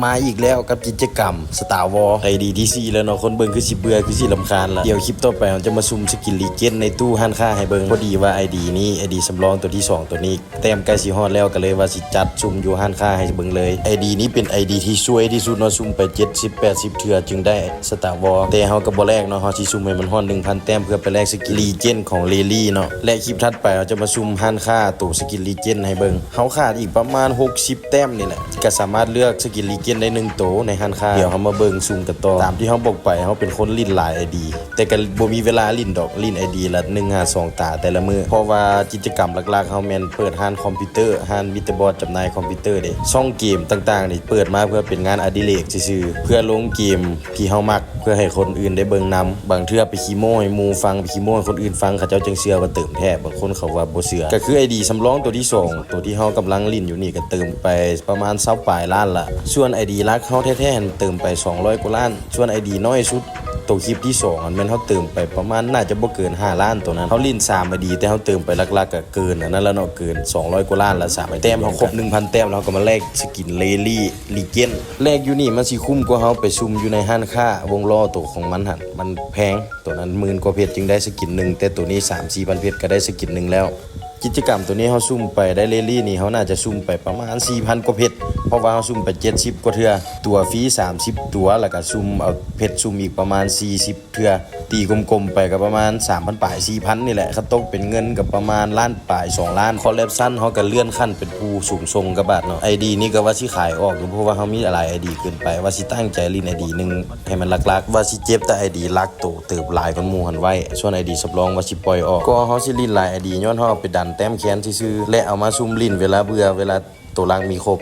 ມາອີກແລ້ວກັບກິດຈະກຳ Star Wars ໄອດີທີສີ່ແລ້ວເນາະ. ຄົນເບິ່ງຄືຊິເບື່ອ ຄືຊິລຳຄານລະ. ດຽວຄລິບຕໍ່ໄປເຮົາຈະມາຊຸ່ມ Skill Legend ໃນຕູ້ຮ້ານຄ້າໃຫ້ເບິ່ງ. ພໍດີວ່າ ID ນີ້ ID ສຳລອງໂຕທີສອງໂຕນີ້ ແຕ້ມໃກ້ຊິຮອດແລ້ວ ກໍເລີຍວ່າຊິຈັດຊຸ່ມຢູ່ຮ້ານຄ້າໃຫ້ເບິ່ງເລີຍ. ID ນີ້ເປັນ ID ທີ່ຊ່ວຍທີ່ສຸດເນາະ, ຊຸ່ມໄປເຈັດສິບແປດສິບເທື່ອຈຶ່ງໄດ້ Star Wars ແຕ່ເຮົາກໍບໍ່ແລກເນາະ. ເຮົາຊິຊຸ່ມໃຫ້ມັນຮອດໜຶ່ງພັນແຕ້ມ ເພື່ອໄປແລກ Skill Legend ຂອງ Lily ເນາະ ແລະ ຄລິບຖັດໄປເຮົາຈະມາຊຸ່ມຮ້ານຄ້າໂຕ Skill Legend ໃຫ້ເບິ່ງ. ເຮົາຂາດອີກປະມານຫົກສິບແຕ້ມນີ້ແຫຼະ ກໍສາມາດເລືອກ Skill Legend ໄດ້ໜຶ່ງໂຕໃນຮ້ານຄ້າ. ດຽວເຮົາມາເບິ່ງຊຸ່ມກັນຕໍ່. ຕາມທີ່ເຮົາບອກໄປ ເຮົາເປັນຄົນຫຼິ້ນຫຼາຍ ID ແຕ່ກໍບໍ່ມີເວລາຫຼິ້ນດອກ, ຫຼິ້ນ ID ລະໜຶ່ງຫາສອງຕາແຕ່ລະມື້ ເພາະວ່າກິດຈະກຳຫຼັກໆເຮົາແມ່ນເປີດຮ້ານຄອມພິວເຕີ, ຮ້ານ Mr. Boss ຈຳໜ່າຍຄອມພິວເຕີເດ້. ຊ່ອງເກມຕ່າງໆນີ້ເປີດມາເພື່ອເປັນງານອະດິເລກຊື່ໆ ເພື່ອລົງເກມທີ່ເຮົາມັກ ເພື່ອໃຫ້ຄົນອື່ນໄດ້ເບິ່ງນຳ. ບາງເທື່ອໄປຂີ້ໂມ້ໃຫ້ໝູ່ຟັງ, ໄປຂີ້ໂມ້ໃຫ້ຄົນອື່ນຟັງ ເຂົາເຈົ້າຈຶ່ງເຊື່ອວ່າເຕີມແທ້, ບາງຄົນເຂົາວ່າບໍ່ເຊື່ອ. ກໍຄື ID ສຳລອງໂຕທີສອງ ໂຕທີ່ເຮົາກຳລັງຫຼິ້ນຢູ່ນີ້ ກໍເຕີມໄປປະມານຊາວປາຍລ້ານລະ. ສ່ວນ ID ຫຼັກເຮົາແທ້ໆຫັ້ນເຕີມໄປສອງຮ້ອຍກວ່າລ້ານ. ສ່ວນ ID ນ້ອຍສຸດ ໂຕຄລິບທີສອງຫັ້ນແມ່ນເຮົາເຕີມໄປປະມານ ໜ້າຈະບໍ່ເກີນຫ້າລ້ານໂຕນັ້ນ. ເຮົາຫຼິ້ນສາມ ID ແຕ່ເຮົາເຕີມໄປຫຼັກໆກໍເກີນອັນນັ້ນລະເນາະ, ເກີນສອງຮ້ອຍກວ່າລ້ານລະ. ສາມ ແຕ້ມເຮົາຄົບໜຶ່ງພັນແຕ້ມແລ້ວ ເຮົາກໍມາແລກ Skill Lily Legend. ແລກຢູ່ນີ້ມັນຊິຄຸ້ມກວ່າເຮົາໄປຊຸ່ມຢູ່ໃນຮ້ານຄ້າວົງລໍ້ໂຕຂອງມັນຫັ້ນ. ມັນແພງ, ໂຕນັ້ນໝື່ນກວ່າເພັດຈຶ່ງໄດ້ Skill ໜຶ່ງ ແຕ່ໂຕນີ້ສາມສີ່ພັນເພັດກໍໄດ້ Skill ໜຶ່ງແລ້ວ. ກິດຈະກຳໂຕນີ້ເຮົາຊຸ່ມໄປໄດ້ Lily ນີ້ ເຮົາໜ້າຈະຊຸ່ມໄປປະມານສີ່ພັນກວ່າເພັດ ເພາະວ່າເຮົາຊຸ່ມໄປເຈັດສິບກວ່າເທື່ອ, ຕົວຟຣີສາມສິບຕົວ ແລ້ວກໍຊຸ່ມເອົາເພັດຊຸ່ມອີກປະມານສີ່ສິບເທື່ອ. ຕີກົມໆໄປກໍປະມານສາມພັນປາຍ ສີ່ພັນນີ້ແຫຼະ. ຄັນຕົກເປັນເງິນກໍປະມານລ້ານປາຍ ສອງລ້ານ. Collection ເຮົາກໍເລື່ອນຂັ້ນເປັນຜູ້ສູງສົ່ງກະບາດເນາະ. ID ນີ້ກໍວ່າຊິຂາຍອອກຢູ່ ເພາະວ່າເຮົາມີຫຼາຍ ID ເກີນໄປ, ວ່າຊິຕັ້ງໃຈຫຼິ້ນ ID ໜຶ່ງໃຫ້ມັນຫຼັກໆ, ວ່າຊິເກັບແຕ່ ID ຫຼັກໂຕເຕີບຫຼາຍກວ່າໝູ່ຫັ້ນໄວ້. ສ່ວນ ID ສຳລອງວ່າຊິປ່ອຍອອກ. ກໍເຮົາຊິຫຼິ້ນຫຼາຍ ID ຍ້ອນເຮົາເອົາໄປດັນແຕ້ມແຄນຊື່ໆ ແລະ ເອົາມາຊຸ່ມຫຼິ້ນເວລາເບື່ອ ເວລາໂຕຫຼັກມີຄົບ.